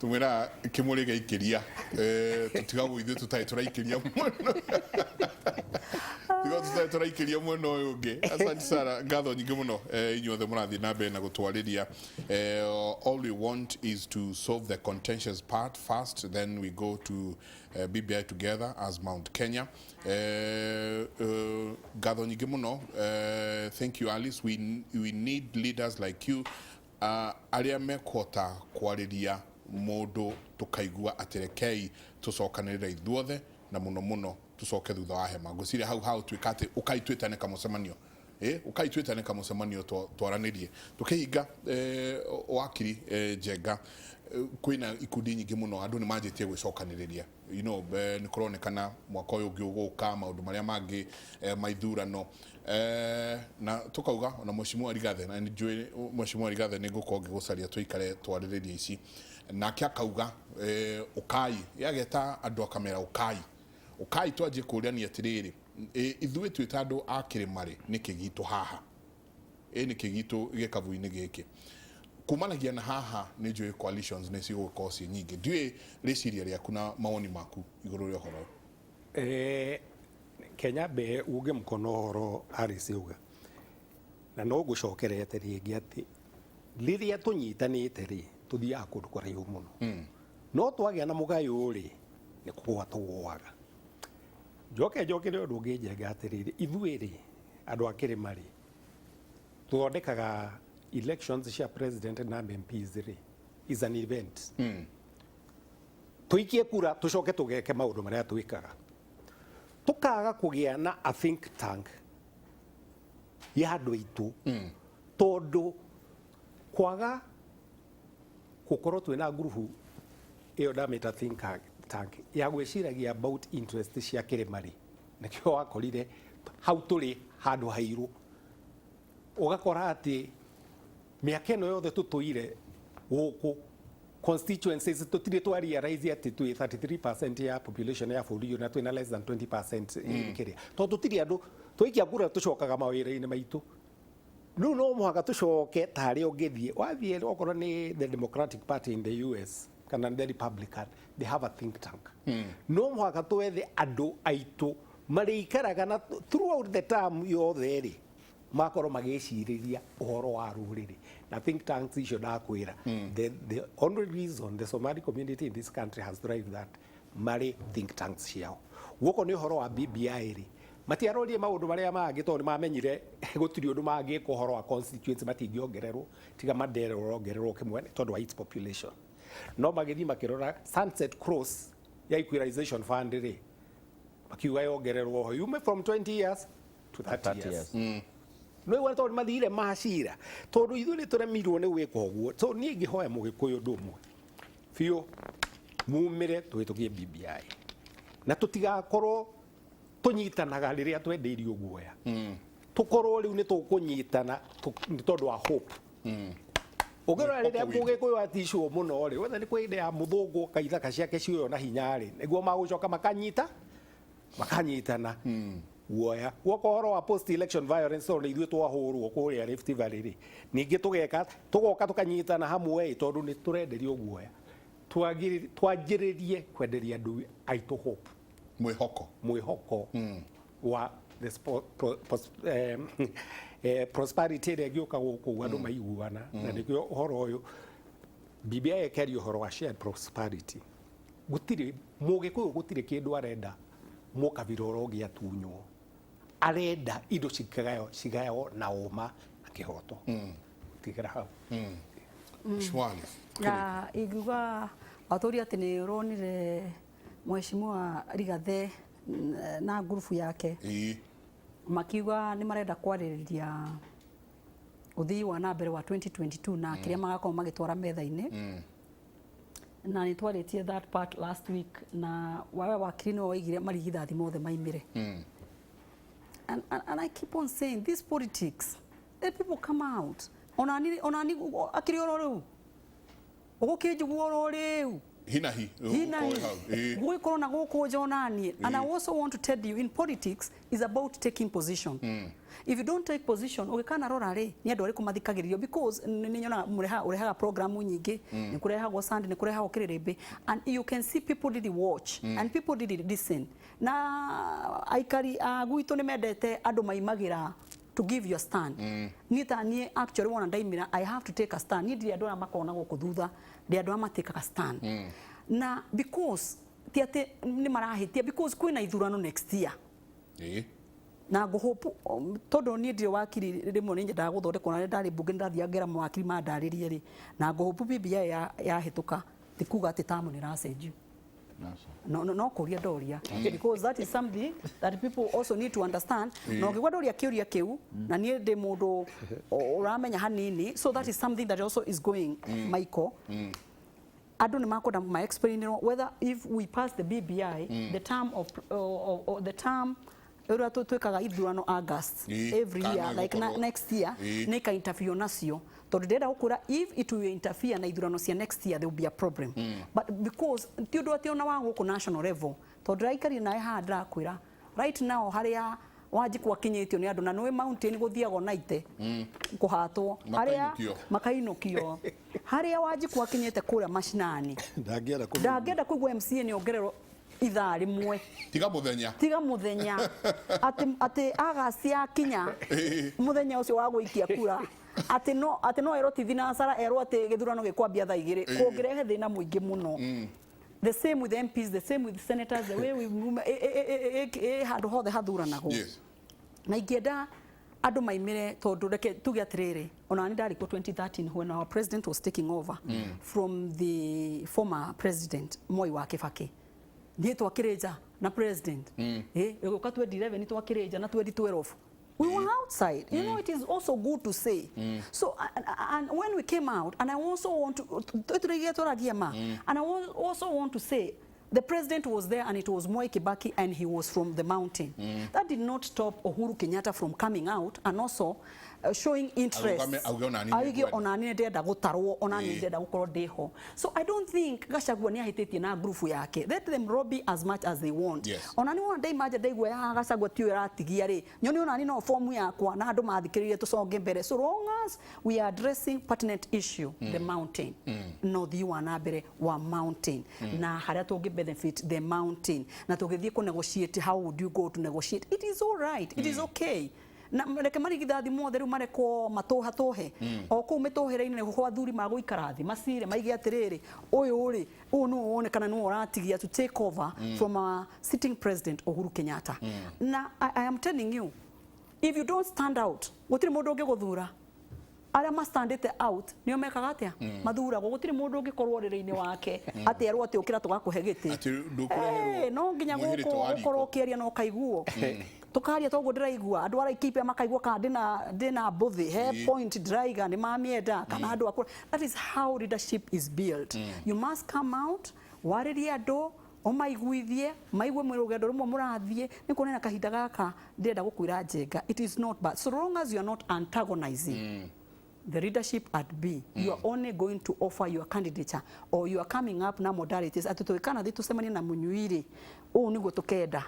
Tumwĩra kĩmũrĩ gĩaikĩria, tũtigagwo ithuĩ tũtarĩ tũraikĩria mwena, tiga tũtarĩ tũraikĩria mwena ũyũ ũngĩ. Asante sana, ngatho nyingĩ mũno, inyuothe mũrathiĩ na mbere na gũtwarĩria. All we want is to solve the contentious part first, then we go to BBI together as Mount Kenya. Ngatho nyingĩ mũno. Thank you, Alice. We need leaders like you, arĩa mekũhota kwarĩria mũndũ tũkaigua atĩ rekei tũcokanĩrĩre ithuothe na mũno mũno tũcoke thutha wa hema. Ngwĩciria hau hagũtuĩka atĩ ũkai twĩtane kamũcemanio, ũkai twĩtane kamũcemanio twaranĩrie tũkĩhinga. Wakiri Njenga, kwĩna ikundi nyingĩ mũno, andũ nĩ manjĩtie gwĩcokanĩrĩria. Nĩ kũronekana mwaka ũyũ ũngĩ ũgũka maũndũ marĩa mangĩ ma ithurano, na tũkauga ona Mheshimiwa Rigathi, na nĩ njũĩ Mheshimiwa Rigathi nĩ ngũkorwo ngĩgũcaria tũikare twarĩrĩrie ici nake, akauga ũkai, ageta andũ akamera ũkai, ũkai twanjie kũrania atĩrĩrĩ, ithuĩ twĩ ta andũ a kĩrĩma rĩ, nĩkĩ gitũ haha, ĩ nĩkĩ gitũ gĩkabu-inĩ gĩkĩ kumanagia na haha? Nĩ njũĩ coalitions nĩ cigũkorwo ciĩ nyingĩ, ndiũĩ rĩciria rĩaku na mawoni maku igũrũ rĩa ũhoro ũyũ. Kenya mbe uge mkono ũhoro Alice auga na no ngũcokerete rĩngĩ atĩ rĩrĩa tũnyitanĩte rĩ, tũthiaga kũndũ kũraihu mũno, no twagĩa na mũgayũ rĩ, nĩ kũgũa tũgũaga. Njoke njokere ũndũ ũngĩ, Njenga, atĩrĩrĩ, ithuĩ rĩ, andũ a kĩrĩma rĩ, tũthondekaga elections cia president na MPs rĩ is an event, tũikie kura, tũcoke tũgeke maũndũ marĩa twĩkaga, tũkaga kũgĩa na a think tank ya andũ aitũ, tondũ kwaga gũkorwo twĩna ngurubu ĩyo ndamĩta think tank ya gwĩciragia about interest cia kĩrĩma rĩ, nĩkĩo wakorire hau tũrĩ handũ hairũ, ũgakora atĩ mĩaka ĩno yothe tũtũire gũkũ constituencies tũtirĩ twa realize atĩ twĩ 33% ya population ya bũrũri ũyũ na twĩna less than 20% kĩrĩa, tondũ tũtirĩ andũ twaikia kura, tũcokaga mawĩra-inĩ maitũ. Rĩu no mũhaka tũcoke ta harĩa ũngĩthiĩ, wathiĩ okorwo nĩ the Democratic Party in the US kana the Republican, they have a think tank. No mũhaka twethe andũ aitũ marĩikaraga na throughout the term yothe rĩ, makorwo magĩcirĩria ũhoro wa rũrĩrĩ na think tanks icio. Ndakwĩra, the only reason the Somali community in this country has thrived that marĩ think tanks ciao. Guoko nĩ ũhoro wa BBI rĩ, matiarorie maũndũ marĩa mangĩ tondũ nĩ mamenyire gũtirĩ ũndũ mangĩka ũhoro wa constituency, matingĩongererwo tiga Mandera ũrongererwo kĩmwe tondũ wa its population. No magĩthiĩ makĩrora sunset clause ya equalization fund rĩ, makiuga yongererwo ho yume from 20 years to 30 30 years. Years. No igua tondũ mathire macira, tondũ ithuĩ nĩ tũremirwo nĩ gwĩka ũguo. So niĩ ingĩhoya mũgĩkũyũ ũndũ ũmwe biũ, mumĩre tũhĩtũkie BBI na tũtigakorwo tũnyitanaga rĩrĩa twendeirio guoya, tũkorwo rĩu nĩ tũkũnyitana nĩ tondũ wa hope. Ũngĩrora rĩrĩa Mwĩhoko witũ. Mũgĩkũyũ aticwo mũno rĩ, wetha nĩ kwĩ hĩndĩ ya mũthũngũ ka ithaka ciake cioywo na hinya rĩ, nĩguo magũcoka makanyita, makanyitana guoya. Guoka ũhoro wa post election violence, tondũ nĩ ithuĩ twahũrwo kũrĩa Rift Valley rĩ, ningĩ tũgeka tũgoka tũkanyitana hamwe ĩ, tondũ nĩ tũrenderio guoya. Twanjĩrĩrie kwenderia andũ aitũ hope. Mwĩhoko. Mwĩhoko wa the prosperity ĩrĩa ĩngĩũka gũkũ andũ maiguana, na nĩkĩo ũhoro ũyũ BBI ĩkeria ũhoro wa shared prosperity. Gũtirĩ mũgĩkũyũ, gũtirĩ kĩndũ arenda mũkabira ũrĩa ũngĩ atunywo, arenda indo cikagayo cigaywo na ũma na kĩhoto. Tigĩra hau. Mheshimiwa Alice. Na ingiuga watũria atĩ nĩ ũronire Mheshimiwa Rigathe na ngurubu yake makiuga nĩ marenda kwarĩrĩria ũthii wa na mbere wa 2022 na kĩrĩa magakorwo magĩtwara metha-inĩ, na nĩ twarĩtie that part last week, na wawe wakiri nĩwe waigire marigithathi mothe maimĩre. And I keep on saying this politics, let people come out. Onani onani akĩrĩ oro rĩu ũgũkĩnjigua oro rĩu. Hinahi. Hinahi. Ĩĩ. Gũgĩkorwo na gũkũ nja onaniĩ. And I also want to tell you, in politics is about taking position. If you don't take position, ũgĩkana rora rĩ, nĩ andũ arĩkũ mathikagĩrĩrio? Because nĩ nyonaga mũreha ũrehaga programu nyingĩ, nĩ kũrehagwo Sunday, nĩ kũrehagwo kĩrĩrĩmbĩ, and you can see people really watch and people really listen. Na aikari a gwitũ nĩ mendete andũ maimagĩra to give your stand. Niĩ ta niĩ actually wona ndaimĩra, I have to take a stand. Niĩ ndirĩ andũ arĩa makoragwo na gũkũ thutha, ndĩ andũ arĩa matĩkaga stand. Na because ti atĩ nĩ marahĩtia, because kwĩna ithurano next year. Na ngũhope tondũ niĩ ndirĩ wakiri, rĩmwe nĩ nyendaga gũthondekwo, na rĩrĩa ndarĩ mbunge nĩ ndathiaga ngera mawakiri mandarĩrie rĩ, na ngũhope BBI yahĩtũka ti kuga atĩ tamu nĩ ĩracenjio. No kũria ndoria, because that is something that people also need to understand. Na ũngĩgwa ndoria kĩũria kĩu, na niĩ ndĩ mũndũ ũramenya hanini, so that is something that also is going. Michael, andũ nĩ makwenda ma explain whether if we pass the BBI, the term of the term ũrĩa twĩkaga ithurano August every kana year, like ĩgũkorwo- next year, nĩ ika interfere nacio, tondũ ndĩrenda gũkwĩra if it will interfere na ithurano cia next year, there will be a problem. But because ti ũndũ atĩ ona wa gũkũ national level, tondũ ndĩraikarire nawe haha, ndĩrakwĩra right now harĩa Wanjikũ akinyĩtio nĩ andũ, na nĩũĩ mountain gũthiagwo na ite kũhatwo harĩa Makainũkio. Makainũkio harĩa Wanjikũ akinyĩte kũrĩa mashinani. Ndangĩenda kũmenya. Ndangĩenda kũigua MCA nĩ ongererwo ithaa rĩmwe. Tiga mũthenya. Tiga mũthenya, atĩ Agasti yakinya, mũthenya ũcio wa gũikia kura, atĩ no erwo ti thinacara, erwo atĩ gĩthurano gĩkwambia thaa 2, kũngĩrehe thĩna mũingĩ mũno. The same with MPs, the same with senators, the way we ĩ handũ hothe hathuranagwo. Na ingĩenda andũ maimĩre, tondũ reke tuge atĩrĩrĩ, ona nĩ ndarĩ kuo 2013 when our president was taking over from the former president Moi wa Kibaki. Niĩ twakĩrĩ nja na president, ĩgũka 2011 twakĩrĩ nja, na 2012 we were outside. It is also good to say so. And when we came out, and I also want to tũrĩgie tũragie ma, and I also want to say the president was there and it was Mwai Kibaki and he was from the mountain. That did not stop Uhuru Kenyatta from coming out and also showing interest. Arũgame auge ona niĩ Auge nĩngwenda. Ona niĩ ndĩrenda gũtarwo, ona niĩ ndĩrenda gũkorwo ndĩho. So I don't think Gachagua nĩ ahĩtĩtie na ngurubu yake. Let them lobby as much as they want. Ona nĩ wona ndaimanja ndaigua ya Gachagua tiyo ĩratigia rĩ, nyoni ona niĩ no fomu yakwa na andũ mathikĩrĩrie tũconge mbere. So long as we are addressing pertinent issue, the mountain, no ũthii wa na mbere wa mountain, na harĩa tũngĩ benefit the mountain, na tũgĩthiĩ kũ negotiate, how would you go to negotiate? It is all right, it is okay. Na reke marigithathi mothe rĩu marekwo matũhatũhe o kũu mĩtũhĩre-inĩ, nĩho athuri magũikara thĩ macire maige atĩrĩrĩ, ũyũ rĩ, ũyũ nĩwe wonekana nĩwe ũratigia to take over from our sitting president Uhuru Kenyatta. Na I am telling you, if you don't stand out, gũtirĩ mũndũ ũngĩgũthura. Arĩa mastandĩte out nĩo mekaga atĩa? Mathuragwo. Gũtirĩ mũndũ ũngĩkorwo ũrĩrĩ-inĩ wake atĩ erwo atĩ ũkĩra tũgakũhe gĩtĩ. Atĩ ndũkũreherwo No nginya mwĩhĩrĩto gũkũ wa riko. ũkorwo ũkĩaria na ũkaiguo, tũkaria toguo ndĩraigua andũ a Laikipia makaigua kana ndĩna mbũthĩ he point ndĩraiga nĩ mamĩenda kana andũ akũra. That is how leadership is built. You must come out, warĩrie andũ, ũmaiguithie maigue mwĩ rũgendo rũmwe mũrathiĩ. Nĩ kuona na kahinda gaka ndĩrenda gũkwĩra njenga, it is not bad so long as you are not antagonizing the leadership at B. You are only going to offer your candidature or you are coming up na modalities atĩ tũgĩkana thĩ tũcemanie na mũnyuirĩ, ũũ nĩguo tũkenda.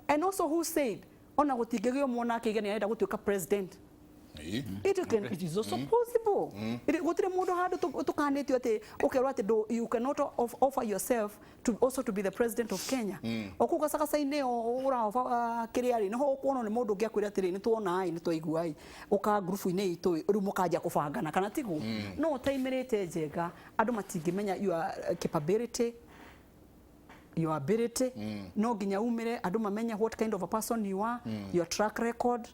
And also who said ona gũtingĩgĩa mwana akĩiga nĩ arenda gũtuĩka president? It is also possible. Gũtirĩ mũndũ handũ tũkanĩtio atĩ ũkerwo atĩ you cannot offer yourself to also to be the president of Kenya. O kũu gacagaca-inĩ ũraoba kĩrĩa rĩ, nĩho ũkuonwo nĩ mũndũ ũngĩ akwĩra atĩrĩ, nĩ tuona ĩ, nĩ twaigua ĩ, ũka ngurubu-inĩ itũ ĩ, rĩu mũkanjia kũbangana kana tiguo? No ũtaimĩrĩte njenga, andũ matingĩmenya your capability, your ability. No nginya umire andũ mamenye what kind of a person you are, your track record,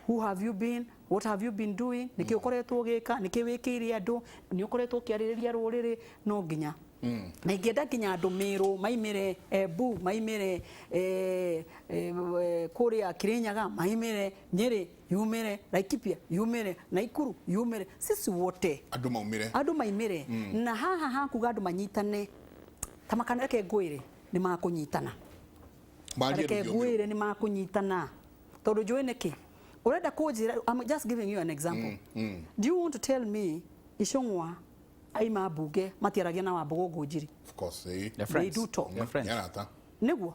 who have you been, what have you been doing, nĩkĩ ũkoretwo ũgĩka, nĩkĩ wĩkĩire andũ, nĩ ũkoretwo ũkĩarĩrĩria rũrĩrĩ. No nginya na ingĩenda nginya andũ Mĩrũ maimĩre, Embu maimĩre, kũrĩa Kirinyaga maimĩre, Nyĩrĩ yumĩre, Laikipia yumĩre, Naikuru yumĩre, sisi wote. Andũ maumĩre. Andũ maimĩre na haha hakuga andũ manyitane ta makana. Reke ngwĩre nĩ makũnyitana. Marie Reke rũthiomi. Ngwĩre nĩ makũnyitana tondũ njũĩ nĩkĩ ũrenda kũnjĩra. I'm just giving you an example. Do you want to tell me Icũng'wa Aima mbunge matiaragia na Wambugu Ngunjiri. Of course, They're They friends. do talk. They're friends. Nĩ arata. Niguo.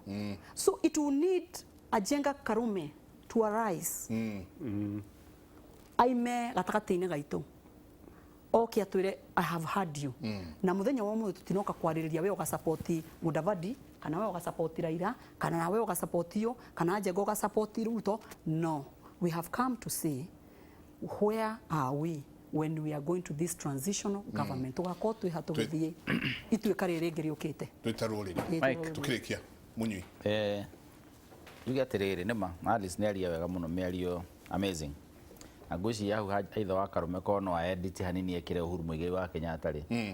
So it will need a Njenga Karume to arise, aime gatagatĩ-inĩ gaitũ, oke atwĩre, "I have heard you," na muthenya wa ũmũthĩ tũtinoka kwarĩrĩria we ũgasupport Mudavadi kana we ũgasupport Raila kana we ũgasupport yo kana Njenga ũgasupport Ruto. No, we have come to see where are we when we are going to this transitional government. Tugakorwo twĩ ha tũgĩthiĩ ituĩka rĩrĩ rĩngĩ rĩũkĩte. Twĩ ta rũrĩrĩ. Mike. Tukĩrĩkia, Munyui. Njuge atĩrĩrĩ, nĩma Alice nĩ aria wega mũno, mĩario amazing, na ngwĩciria hau ithe wa Karume korwo no aedit hanini ekĩre Uhuru Muigai wa Kenyatta rĩ,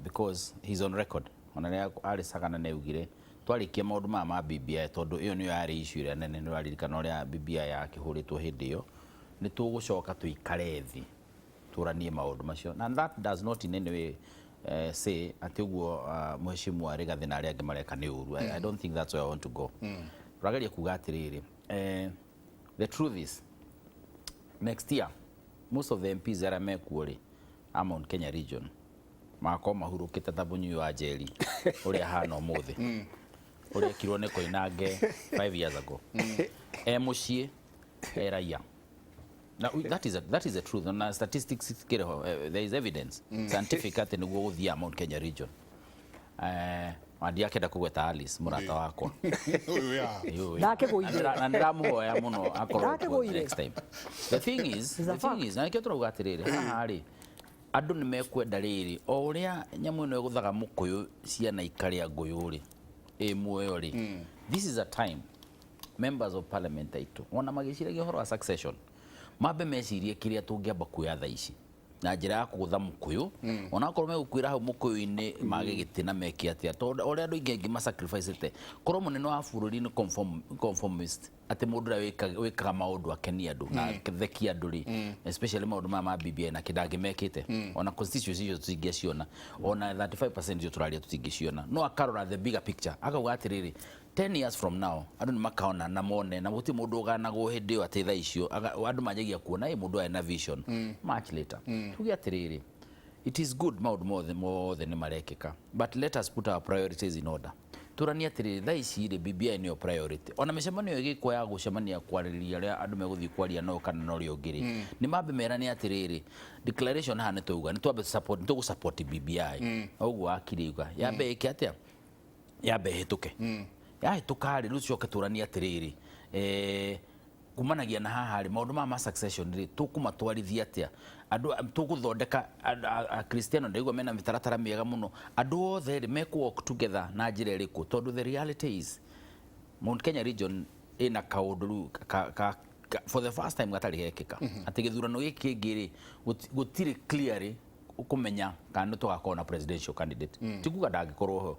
because he's on record, ona rĩrĩa arĩ Sagana nĩ augire twarĩkia maũndũ maya ma BBI, tondũ ĩyo nĩyo yarĩ issue ĩrĩa nene. Nĩ ũraririkana ũrĩa BBI yakĩhũrĩtwo hĩndĩ ĩyo, nĩ tũgũcoka tũikare thĩ tũranie maũndũ macio, and that does not in any way say atĩ ũguo Mheshimiwa Rigathi na arĩa angĩ mareka nĩ ũru. I don't think that's where I want to go. Tũrageria kuga atĩrĩrĩ, the truth is next year most of the MPs arĩa mekuo rĩ a Mount Kenya region magakorwo mahurũkĩte ta mũnyui wa njeri ũrĩa hana ũmũthĩ, ũrĩa ekirwo nĩ Koinange 5 years ago, e mũciĩ e raia. Now, that is a truth. Na statistics cikĩrĩ ho, there is evidence scientific atĩ nĩguo gũthiaga Mount Kenya region. Ndiakenda kũgweta Alice mũrata wakwa. Ũyũ ya. Yũĩ. Ndakĩgũire. Na ndĩramũhoya mũno akorwo kuo Ndakĩgũire. next time. The thing is, It's a the thing fact. is, na nĩkĩo tũrauga atĩrĩrĩ, haha rĩ, andũ nĩ mekwenda rĩrĩ, o ũrĩa nyamũ ĩno ĩgũthaga mũkũyũ ciana ikarĩa ngũyũ rĩ, ĩ muoyo rĩ, this is a time members of parliament aitũ ona magĩciragia ũhoro wa succession mambe mecirie kĩrĩa tũngĩamba kuoya thaa ici na njĩra ya kũgũtha mũkũyũ, onakorwo megũkuĩra hau mũkũyũ-inĩ mage gĩtĩ na meke atĩa, tondũ ũrĩa andũ aingĩ aingĩ masacrificete korwo mũnene wa bũrũri nĩ conformist, atĩ mũndũ ũrĩa wĩkaga maũndũ akenie andũ na athekie andũ rĩ, especially maũndũ maya ma BBI na kĩndangĩmekĩte, ona constituency icio tũtingĩciona, ona 35% icio tũraria tũtingĩciona, no akarora the bigger picture akauga atĩrĩrĩ, 10 years from now andũ nĩ makaona na mone na gũtirĩ mũndũ ũganagwo hĩndĩ ĩyo atĩ thaa icio andũ manjagia kuona ĩ mũndũ arĩ na vision much later. Tuge atĩrĩrĩ, it is good maũndũ mothe mothe nĩ marekĩka, but let us put our priorities in order. Tũranie atĩrĩrĩ, thaa ici rĩ, BBI nĩyo priority. Ona mĩcemanio ĩgĩkwo ya gũcemania kwarĩrĩria ũrĩa andũ megũthiĩ kwaria no kana na ũrĩa ũngĩ rĩ, nĩ mambe merane atĩrĩrĩ, declaration haha nĩ twauga nĩ twambe support, nĩ tũgũ support BBI. Ũguo wakiri uga yambe ĩke atĩa, yambe ĩhĩtũke. Yahĩtũka rĩ, rĩu coke tũranie atĩrĩrĩ, kumanagia na haha rĩ, maũndũ maya ma succession rĩ, tũkũmatwarithia atĩa, andũ tũgũthondeka Akristiano ndaigua mena mĩtaratara mĩega mũno, andũ othe rĩ mekũ work together na njĩra ĩrĩkũ, tondũ the reality is Mount Kenya region ĩna kaũndũ rĩu ka for the first time gatarĩ gekĩka, atĩ gĩthurano gĩkĩ kĩngĩ rĩ, gũtirĩ clearly kũmenya kana nĩ tũgakorwo na presidential candidate. Ti kuga ndangĩkorwo ho,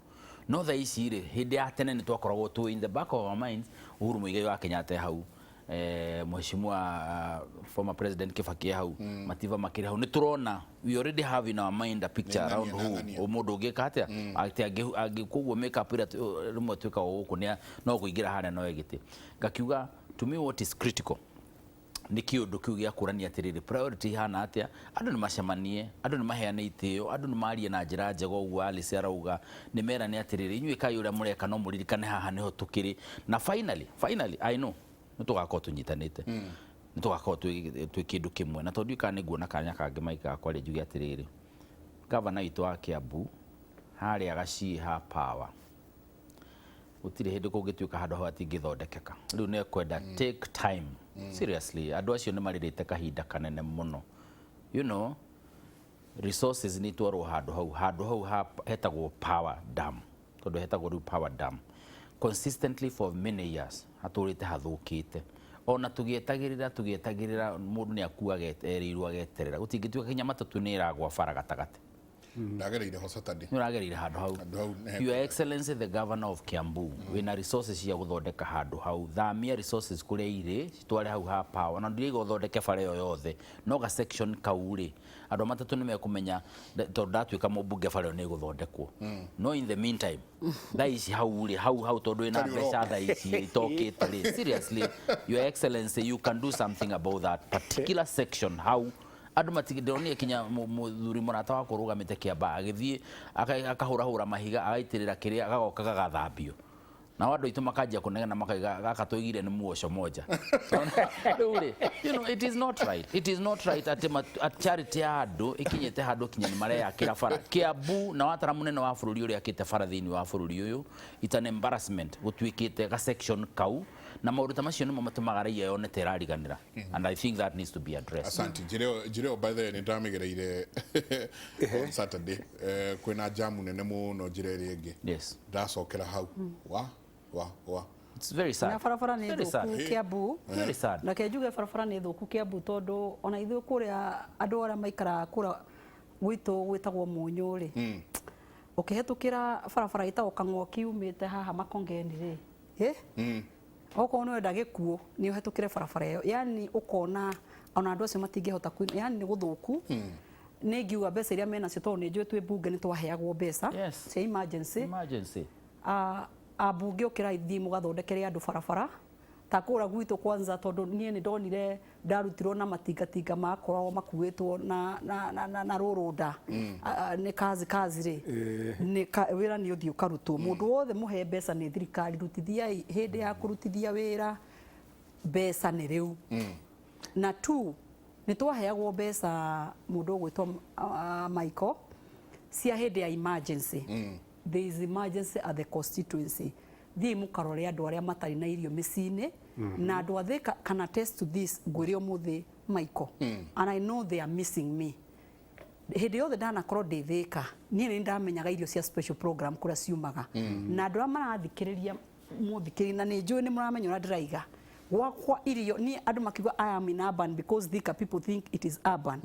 no thaa ici rĩ, hĩndĩ ya tene nĩ twakoragwo tũ in the back of our minds Uhuru Muigai wa Kenyatta e hau, mheshimiwa former president Kibaki e hau, Mativa makĩrĩ hau, nĩ tũrona, we already have in our mind a picture Nĩ around who ng'ania. o mũndũ ũngĩka atĩa, atĩ angĩ koguo make up ĩrĩa rĩmwe twĩkaga gũkũ nĩ no kũingĩra harĩa no gĩtĩ. Ngakiuga, to me what is critical nĩ kĩũndũ kĩu gĩa kũrania atĩrĩrĩ, priority ihana atĩa, andũ nĩ macemanie, andũ nĩ maheane itĩo, andũ nĩ marie na njĩra njega ũguo Alice arauga, nĩ merane atĩrĩrĩ, inyuĩ kai ũrĩa mũreka no mũririkane haha nĩho tũkĩrĩ, na finally I know nĩ tũgakorwo tũnyitanĩte, nĩ tũgakorwo twĩ kĩndũ kĩmwe. Na tondũ ndiũĩ kana nĩ nguona kanya kangĩ maika gakwa njuge atĩrĩrĩ, gavana witũ wa Kiambu harĩa gaciĩ ha power gũtirĩ hĩndĩ kũngĩtuĩka handũ hau hatingĩthondekeka. Rĩu nĩ ekwenda take time seriously. Andũ acio nĩ marĩrĩte kahinda kanene mũno. Resources nĩ itwarwo handũ hau, handũ hau hetagwo power dam, tondũ hetagwo rĩu power dam consistently for many years hatũrĩte hathũkĩte, ona tũgĩetagĩrĩra mũndũ nĩ akuaga erĩirwo ageterera, gũtingĩtuĩka kinya matatũ nĩ ĩragwa bara gatagatĩ. Ndagereire ho Saturday. Nĩ ũragereire handũ hau. Handũ hau nĩ Your Excellency the Governor of Kiambu, wĩna resources cia gũthondeka handũ hau, thamia resources kũrĩa irĩ citware hau ha power, na ndiraiga ũthondeke bara ĩyo yothe, no ga section kau rĩ, andũ a matatũ nĩ mekũmenya tondũ ndatuĩka mũmbunge bara ĩyo nĩ ĩgũthondekwo. No in the meantime thaa ici hau rĩ, hau hau tondũ wĩna Tarĩ mbeca ũroka. thaa ici itokĩte rĩ, seriously, Your Excellency, you can do something about that particular section hau. Andũ matingĩndĩronire kinya mũthuri mũrata wakwa ũrũgamĩte kĩamba agĩthiĩ akahũrahũra mahiga agaitĩrĩra kĩrĩa agagoka gagathambio. Nao andũ aitũ makanjia kũnegena makaiga gaka tũigire nĩ muoco moja. Rĩu rĩ, it is not right. It is not right atĩ charity ya andũ ĩkinyĩte handũ kinya nĩ mareyakĩra bara. Kiambu na watara mũnene wa bũrũri ũrĩa akĩte bara thĩinĩ wa bũrũri ũyũ, it's an embarrassment gũtuĩkĩte ga section kau, na maũndũ ta macio nĩmo matũmaga raia yone ta ĩrariganĩra. And I think that needs to be addressed. Asante. Njĩra ĩyo by the way nĩ ndamĩgereire on Saturday. Kwĩna jamu nene mũno njĩra ĩrĩa ĩngĩ. Yes. Ndacokera hau. Wa wa wa. It's very sad. Na barabara nĩ Very sad. thũku Kiambu. Very sad. Reke njuge barabara nĩ thũku Kiambu tondũ ona ithuĩ kũrĩa andũ arĩa maikaraga kũrĩa gwitũ gwĩtagwo Mũnyũ rĩ. Ũkĩhetũkĩra barabara ĩtagwo Kang'oki umĩte haha Makongeni rĩ. Okorwo nĩ ũrenda gĩkuũ nĩ ũhetũkĩre barabara ĩyo. Yani ũkona ona andũ acio matingĩhota kuina, yani nĩ gũthũku. Nĩ ngiuga mbeca iria menacio tondũ nĩ njũĩ twĩ mbunge nĩ twaheagwo mbeca cia emergency. Emergency. Ambunge ũkĩrai thiĩ mũgathondekere andũ barabara ta kũra gwitũ kwanza tondũ niĩ nĩ ndonire ndarutirwo na matingatinga makoragwo makuĩtwo na rũrũnda. Nĩ kazi kazi rĩ. Nĩ wĩra nĩ ũthiĩ ũkarutwo. Mũndũ wothe mũhe mbeca nĩ thirikari, rutithiai hĩndĩ ya kũrutithia wĩra mbeca nĩ rĩu. Na tu nĩ twaheagwo mbeca mũndũ ũgwĩtwo Michael cia hĩndĩ ya emergency. There is emergency at the constituency. Thiĩ mũkarore andũ arĩa matarĩ na irio mĩciĩ-inĩ, na andũ a Thika can attest to this ngwĩre ũmũthĩ Michael. And I know they are missing me. Hĩndĩ yothe ndanakorwo ndĩ Thika, niĩ nĩ ndamenyaga irio cia special program kũrĩa ciumaga. Na andũ arĩa marathikĩrĩria mũthikĩrĩria, na nĩ njũĩ nĩ mũramenya ũrĩa ndĩraiga. Gwakwa irio niĩ andũ makiuga I am in urban because Thika people think it is urban.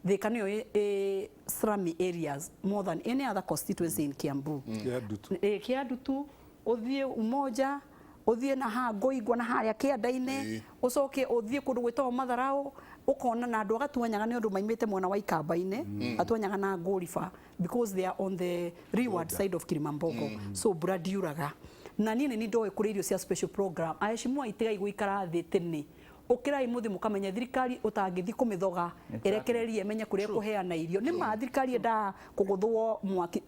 Thika nĩyo slummy areas more than any other constituency in Kiambu. Kĩandutu. Kĩandutu, ũthiĩ Umoja, ũthiĩ na haha Ngoingwa na harĩa kĩanda-inĩ, ũcoke ũthiĩ kũndũ gwĩtagwo Matharau, ũkona na andũ agatuanyaga nĩ ũndũ maimĩte mwena wa Ikamba-inĩ, atuanyaga na Ngũriba because they are on the reward side of Kilimambogo. So mbura ndiuraga. Na niĩ nĩ ndoĩ kũrĩ irio cia special program. Aheshimiwa itigai gũikara thĩ tene. Ũkĩrai mũthĩ mũkamenya thirikari ũtangĩthiĩ kũmĩthoga, ĩrekererie ĩmenye kũrĩa ĩkũheana irio. Nĩ ma thirikari yendaga kũgũthwo mwaki.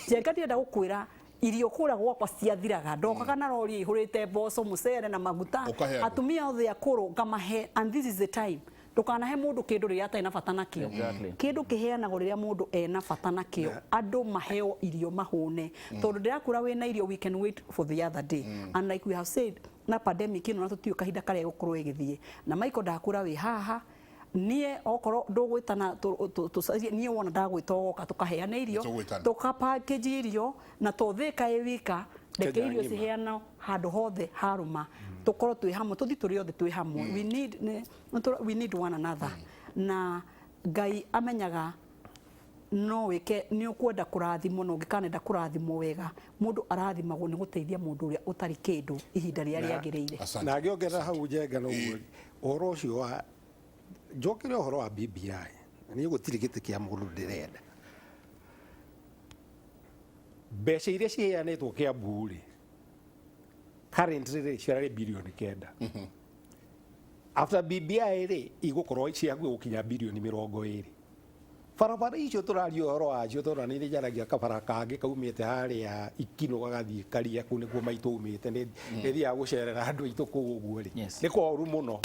Njenga ndĩrenda gũkwĩra irio kũrĩa gwakwa ciathiraga. Ndokaga na rori ĩihũrĩte mboco, mũcere na maguta. Ũkahe andũ. Atumia othe akũrũ ngamahe, and this is the time. Ndũkanahe mũndũ kĩndũ rĩrĩa atarĩ na bata nakĩo. Kĩndũ kĩheanagwo rĩrĩa mũndũ ena bata nakĩo. Andũ maheo irio mahũne. Tondũ ndĩrakwĩra wĩna irio, we can wait for the other day. And like we have said, na pandemic ĩno na tũtiũĩ kahinda karĩa ĩgũkorwo ĩgĩthiĩ. Na Michael ndakwĩra wĩ haha, niĩ okorwo ndũgwĩtana tũcarie, niĩ wona ndagwĩta ũgoka tũkaheana irio, Nĩtũgwĩtana. tũka package irio, na to Thika ĩ wika, reke Kenya irio ng'ima. ciheanwo handũ hothe harũma. Tũkorwo twĩ hamwe, tũthiĩ tũrĩ othe twĩ hamwe. We need one another. Na Ngai amenyaga no wĩke nĩ ũkwenda kũrathimwo, na ũngĩkanenda kũrathimwo wega, mũndũ arathimagwo nĩ gũteithia mũndũ ũrĩa ũtarĩ kĩndũ ihinda rĩrĩa rĩagĩrĩire. Asante. Na ngĩongerera hau Njenga no ũguo, ũhoro ũcio wa njokere ũhoro wa BBI, niĩ gũtirĩ gĩtĩ kĩa mũndũ ndĩrenda. Mbeca iria ciheanĩtwo Kiambu rĩ, currently rĩ, ciarĩ birioni 9. After BBI rĩ, igũkorwo cihakuhĩ gũkinya birioni 20. Barabara icio tũraria ũhoro wacio tondũ nĩ njaragia kabara kangĩ kaumĩte harĩa Ikino gagathiĩ Karia, kũu nĩkuo maitũ umĩte, nĩ thiaga gũcerera andũ aitũ kũu ũguo rĩ. Nĩ koru mũno.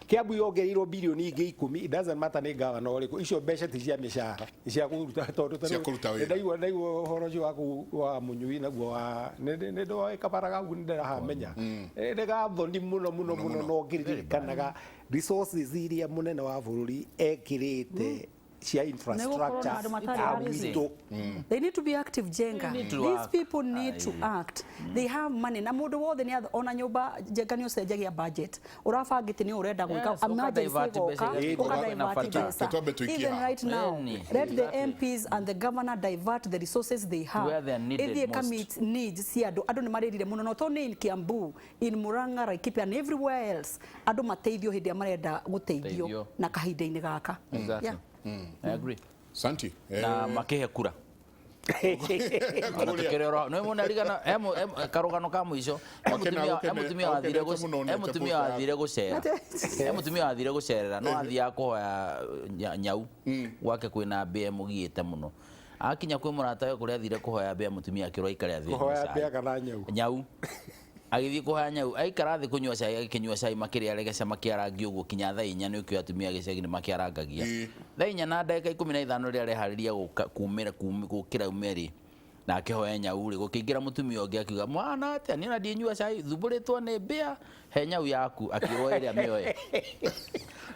Kiambu yongereirwo birioni ingĩ 10, it doesn't matter nĩ gavana ũrĩkũ, icio mbeca ti cia mĩcara, nĩ cia kũruta, tondũ Cia kũruta wĩra. Ndaigua ũhoro ũcio wa kũu wa Mũnyui naguo wa, nĩ ndoĩ kabara kau nĩ ndĩrahamenya. Nĩ gathoni mũno, mũno, mũno, no ngĩririkanaga resources iria mũnene wa bũrũri ekĩrĩte cia infrastructure Nĩgũkorwo na andũ matarĩ ya active. gwitũ. They need to be active, Jenga. They need to These act. people need to act. They have money. Na mũndũ wothe nĩ ona nyũmba Jenga nĩ ũcenjagia budget. Ũrabangĩte nĩ ũrenda gwĩka. Yes, ũka Emergency divert ĩgoka, mbeca iria ũka cikoragwo na divert bata. mbeca. Twambe tũikie Even haha. right now, Any. let the Exactly. MPs and the governor divert the resources they have. Where they are needed Ithiĩ most. meet needs cia andũ. Andũ nĩ marĩrire mũno, not only in Kiambu, in Murang'a, Laikipia and everywhere else. Andũ mateithio hĩndĩ ĩrĩa marenda gũteithio Teithio. na kahinda-inĩ gaka. Exactly. Yeah. I agree. Santi. Na makihe kura. Ona tukĩrĩ oro nĩ mũndũ arigana karũgano ka mũico. He Wakena mũtumia he mũtumia wathire ũkenete mũno he onete mũtumia poster wathire gũcera, he mũtumia wathire gũcerera no athiaga kũhoya nyau gwake kwĩna mbĩa ĩmũgiĩte mũno. Akinya kwĩ mũrata we kũrĩa athire kũhoya mbĩa, mũtumia akĩrwo aikare athire Kũhoya mbĩa kana nyau? Nyau. Agĩthiĩ kũhoya nyau, aikara thĩ kũnyua cai, agĩkĩnyua cai, makĩrĩa regeca, makĩarangia ũguo kinya thaa 4. Nĩ ũkĩoya atumia gĩcagi nĩ makĩarangagia. Thaa 4 na ndagĩka 15 rĩrĩa areharĩria gũka kumĩra gũkĩra ume rĩ na akĩhoya nyau rĩ, gũkĩingĩra mũtumia ũngĩ akiuga, "Mwana atĩa? Niĩ ona ndinyua cai, thumbũrĩtwo nĩ mbĩa, he nyau yaku." Akĩrwo ĩrĩa mĩoe.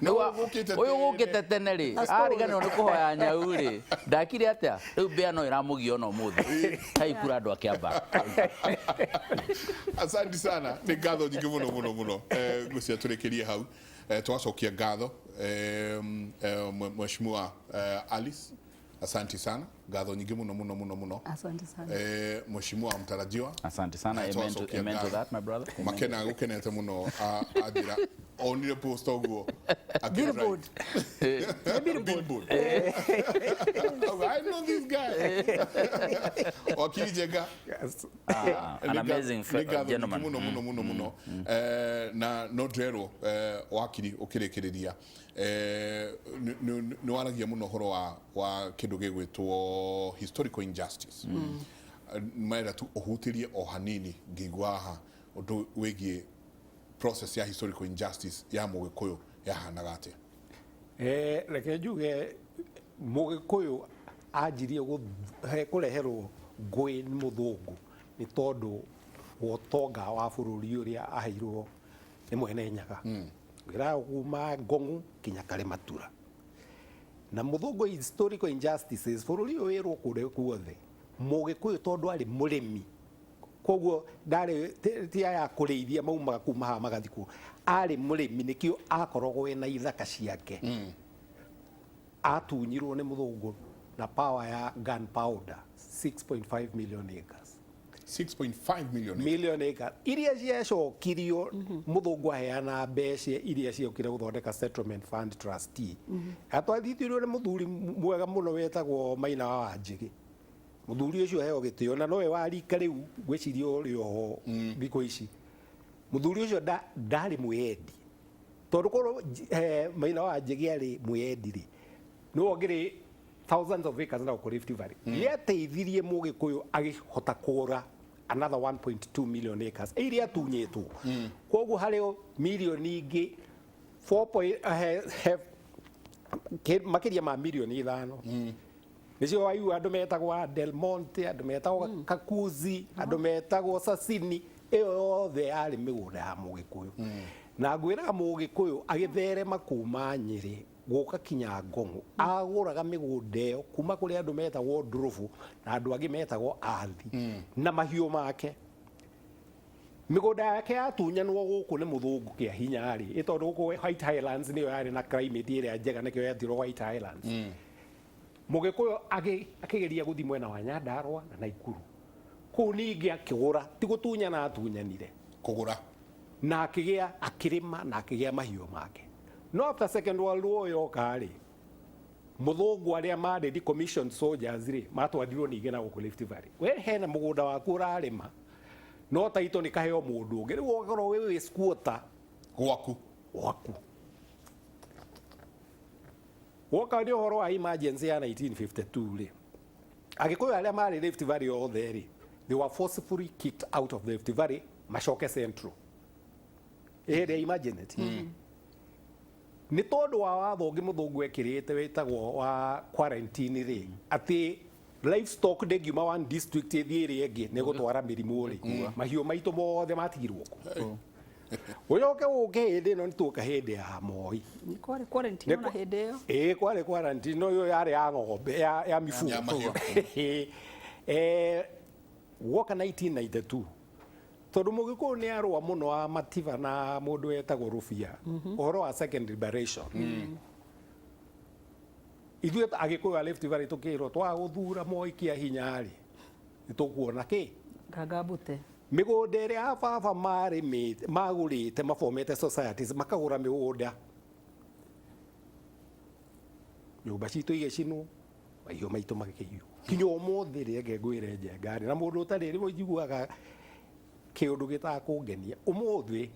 No Rĩu ũgũkĩte ũyũ gũkĩte tene rĩ, ariganĩrwo nĩ kũhoya nyau rĩ, ndakire atĩa? Rĩu mbĩa no ĩramũgia ona ũmũthĩ haikura andũ akĩamba. Asante sana, nĩ ngatho nyingĩ mũno mũno mũno. Ngwĩciria tũrĩkĩrie hau. Twacokia ngatho, Mheshimiwa Alice, asante sana, ngatho nyingĩ mũno mũno mũno mũno. Asante sana. Mheshimiwa mtarajiwa. Asante sana. Amen to, twacokia amen to ngatho. that, my brother. Amen. Makena gũkenete mũno, anjĩra onire post ũguo akĩ- Billboard. Billboard. "I know this guy." Wakili Njenga. Yes. Ah, an amazing nĩ ngatho nyingĩ gentleman. mũno mũno mũno mũno. Na no ndĩrerwo, wakiri, ũkĩrĩkĩrĩria, nĩ waragia mũno ũhoro wa kĩndũ gĩgwĩtwo historical injustice. Marenda tu ũhutĩrie o hanini ngĩigua haha ũndũ wĩgiĩ process ya historical injustice ya Mũgĩkũyũ yahanaga atĩa? Reke njuge Mũgĩkũyũ anjirie kũreherwo ngũĩ nĩ mũthũngũ nĩ tondũ wa ũtonga wa bũrũri ũrĩa aheirwo nĩ Mwene Nyaga, ngwĩraga kuma Ngong'u kinya Karĩmatura. Na mũthũngũ, historical injustices, bũrũri ũyũ wĩrwo kũrĩa guothe Mũgĩkũyũ tondũ arĩ mũrĩmi, koguo ndarĩ ti aya kũrĩithia maumaga kuma haha magathiĩ kuo. Arĩ mũrĩmi, nĩkĩo akoragwo ena ithaka ciake. Atunyirwo nĩ mũthũngũ na power ya gunpowder 6.5 million acres. 6.5 million. Million acres iria ciacokirio mũthũngũ aheana mbeca iria ciokire gũthondeka Settlement Fund Trustee. Atwarithĩtio nĩ mũthuri mwega mũno wetagwo Maina wa Wanjĩgĩ. Mũthuri ũcio heo gĩtĩo na nowe wa rika rĩu ngwĩciria ũrĩ oho thikũ ici. Mũthuri ũcio ndarĩ mwĩyendi, tondũ korwo Maina wa Wanjĩgĩ arĩ mwĩyendi rĩ, nĩwe ũngĩrĩ thousands of acres na gũkũ Rift Valley. Nĩateithirie Mũgĩkũyũ agĩhota kũgũra another 1.2 million acres iria atunyĩtwo. Koguo harĩ milioni ingĩ 4 point, makĩria ma milioni 5, nĩcio waigua andũ metagwo a Del Monte, andũ metagwo Kakuzi, andũ metagwo Sasini. Ĩyo yothe yarĩ mĩgũnda ya Mũgĩkũyũ. Na ngwĩraga Mũgĩkũyũ agĩtherema kuma Nyĩrĩ gũka kinya Ngong'o, agũraga mĩgũnda ĩyo kuma kũrĩ andũ metagwo Ndũrũbũ na andũ angĩ metagwo Athi na mahiũ make. Mĩgũnda yake yatunyanwo gũkũ nĩ mũthũngũ kĩa hinya rĩ, ĩ tondũ gũkũ White Highlands nĩyo yarĩ na climate ĩrĩa njega, nĩkĩo yetirwo White Highlands. Mũgĩkũyũ akĩgeria gũthiĩ mwena wa Nyandarua na Naikuru kũu ningĩ akĩgũra, ti gũtunyana atunyanire. Kũgũra. Na akĩgĩa, akĩrĩma na akĩgĩa mahiũ make. No after Second World War yoka rĩ, mũthũngũ arĩa marĩ decommissioned soldiers rĩ, matwarirwo ningĩ na gũkũ Rift Valley. We hena mũgũnda waku ũrarĩma, no taito nĩ kaheo mũndũ ũngĩ, rĩu ũgakorwo wĩ squatter gwaku. Gwaku. Woka nĩ ũhoro wa emergency ya 1952 rĩ, Agĩkũyũ arĩa marĩ Rift Valley othe rĩ, they were forcefully kicked out of the Rift Valley macoke Central ĩrĩa emergency, nĩ tondũ wa watho ũngĩ mũthũngũ ekĩrĩte wĩtagwo wa quarantine rĩ, atĩ livestock ndĩngiuma one district ĩthiĩ ĩrĩa ĩngĩ, nĩ gũtwara mĩrimũ rĩ. Mahiũ maitũ mothe matigirwo kũ. Ũcoke ũke hĩndĩ ĩno, nĩ tuoka hĩndĩ ya Moi. Kwarĩ quarantine ona hĩndĩ ĩyo. Ĩĩ, kwarĩ quarantine, no ĩyo yarĩ ya ng'ombe, ya mifugo. Ya mahiũ. Woka 1992, tondũ Mũgĩkũyũ nĩ arũa mũno wa Matiba na mũndũ wetagwo Rũbia ũhoro wa second liberation, ithuĩ Agĩkũyũ a Rift Valley tũkĩrwo twaga gũthura Moi kĩa hinya rĩ, nĩ tũkuona kĩ. Nganga mbute. Mĩgũnda ĩrĩa ya baba marĩmĩte, magũrĩte, mabomete societies, makagũra mĩgũnda, nyũmba citũ igĩcinwo. Mahiũ maitũ makĩiywo. Kinya ũmũthĩ rĩenge ngwĩre Njenga rĩ, na mũndũ ũtarĩ rĩmwe njiguaga kĩũndũ gĩtaga kũngenia. Ũmũthĩ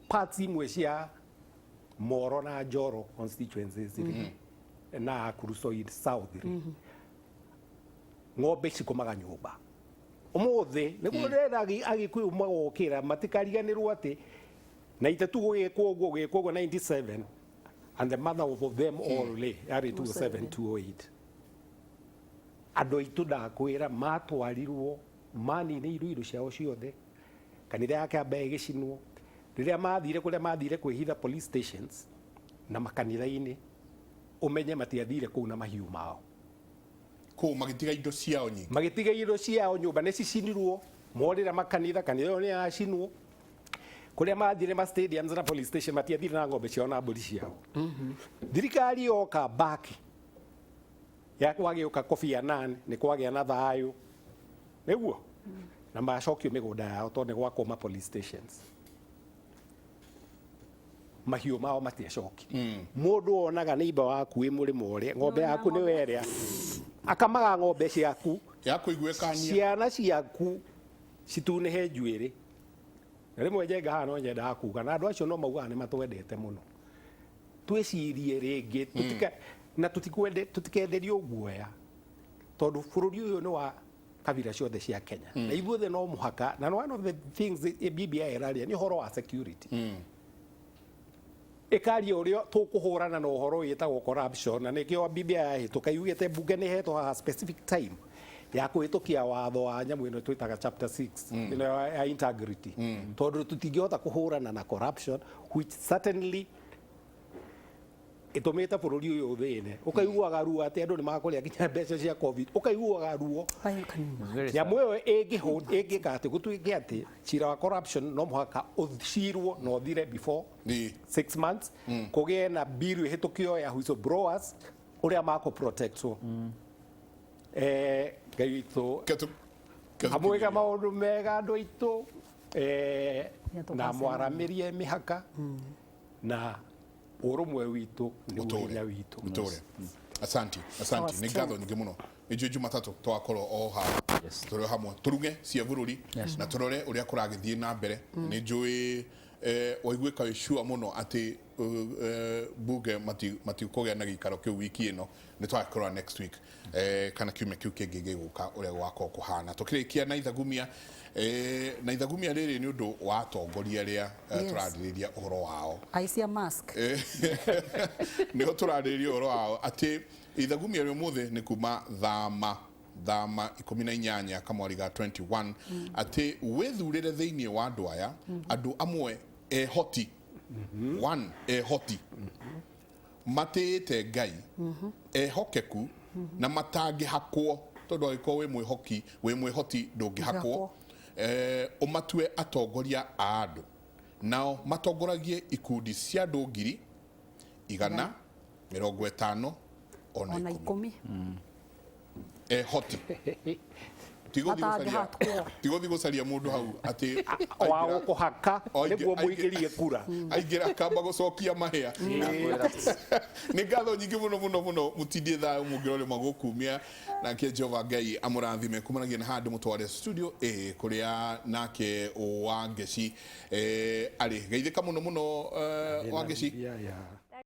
parts imwe cia Moro na Njoro constituencies rĩ, na Kurusoit South rĩ, ng'ombe cikomaga nyũmba. Ũmũthĩ nĩguo ndĩrenda Agĩkũyũ magokĩra matikariganĩrwo atĩ na 82 gũgĩkwo ũguo, gũgĩkwo ũguo 97, and the mother of them all rĩ yarĩ 207 208. Andũ aitũ ndakwĩra matwarirwo, maninĩirwo indo ciao ciothe, kanitha ya Kĩamba ĩgĩcinwo. Rĩrĩa mathire kũrĩa mathire kwĩhitha police stations na makanitha-inĩ, ũmenye matiathire kũu na mahiũ mao. Kũu magĩtiga indo ciao nyingĩ. Magĩtiga indo ciao, nyũmba nĩ cicinirwo, morĩra makanitha, kanitha ĩyo nĩ yacinwo. Kũrĩa mathire ma stadiums na police station matiathire na ng'ombe ciao na mbũri ciao. Thirikari yoka back ya kwagĩũka Kofi Annan, nĩ kwagĩa na thayũ nĩguo na macokio mĩgũnda yao tondũ nĩ gwakwo ma police stations. Mahiũ mao matiacokire. Mũndũ onaga neighbor waku wĩ mũrĩmo ũrĩa ng'ombe yaku nĩ werĩa, akamaga ng'ombe ciaku ya kũiguĩkania. Ciana ciaku citunĩhe njuĩrĩ. Na rĩmwe Njenga haha no nyendaga kuga na andũ acio no maugaga nĩ matwendete mũno, twĩcirie rĩngĩ tutika, na tutikwende, tutikenderio guoya tondũ bũrũri ũyũ nĩ wa kabira ciothe cia Kenya na ithuothe no mũhaka. Na one of the things BBI ĩraria nĩ ũhoro wa security, ĩkaria ũrĩa tũkũhũrana na ũhoro wĩtagwo corruption, na nĩkĩo BBI yahĩtũka yugĩte mbunge nĩ ĩhetwo haha specific time ya kũhĩtũkia watho wa nyamũ ĩno twĩtaga chapter 6 ĩno ya integrity, tondũ tũtingĩhota kũhũrana na corruption, which certainly ĩtũmĩte bũrũri ũyũ ũthĩne. Ũkaiguaga ruo atĩ andũ nĩ makũrĩa nginya mbeca cia COVID, ũkaiguaga ruo. Very sad. Nyamũ ĩyo ĩngĩka atĩ gũtuĩke atĩ cira wa corruption no mũhaka ũcirwo na ũthire before 6 months, kũgĩe na bill ĩhĩtũkio ya whistleblowers ũrĩa makũ protectwo. Ngai witũ amwĩka maũndũ mega andũ aitũ Nĩ na tũgacemania. Mwaramĩrie mĩhaka na ũrũmwe witũ nĩguo Ũtũũre. hinya witũ. Ũtũũre. Asanti, asanti. Our Nĩ ngatho nyingĩ mũno. Nĩ njũĩ Jumatatũ twakorwo o haha tũrĩ o hamwe tũruge cia bũrũri na tũrore ũrĩa kũragĩthiĩ na mbere. Nĩ njũĩ waiguĩka wĩ sure mũno atĩ bunge matikũgĩa na gĩikaro kĩu wiki ĩno. Nĩ twagĩkorwo next week kana kiumia kĩu kĩngĩ gĩgũka ũrĩa gwakorwo kũhana. Tũkĩrĩkia na ithagumia, na ithagumia rĩrĩ nĩ ũndũ wa atongoria arĩa tũrarĩrĩria ũhoro wao. Aicia mask. Nĩho tũrarĩrĩria ũhoro wao atĩ ithagumia rĩa ũmũthĩ nĩ kuma thama 18 kamwari ga 21, atĩ wĩthurĩre thĩinĩ wa andũ aya, andũ amwe ehoti, one ehoti, matĩĩte Ngai, ehokeku na matangĩhakwo, tondũ angĩkorwo wĩ mwĩhoki, wĩ mwĩhoti, ndũngĩhakwo. Ndũngĩhakwo. Ũmatue atongoria a andũ, nao matongoragie ikundi cia andũ ngiri, igana, 50 ona ona 10. 10. Ehoti. Tigũthiĩ gũcaria Matangĩhakwo. Tigũthiĩ gũcaria mũndũ hau atĩ wa gũkũhaka nĩguo mũingĩrie kura. Aingĩra kamba gũcokia mahĩa. Nĩ ngatho nyingĩ mũno mũno mũno. Mũtindie thayũ mũngĩrore magũkumia, nake Jehova Ngai amũrathime. Kumanagia na handũ mũtware studio A kũrĩa nake Wangeci arĩ. Geithĩka mũno mũno, Wangeci. Yeah.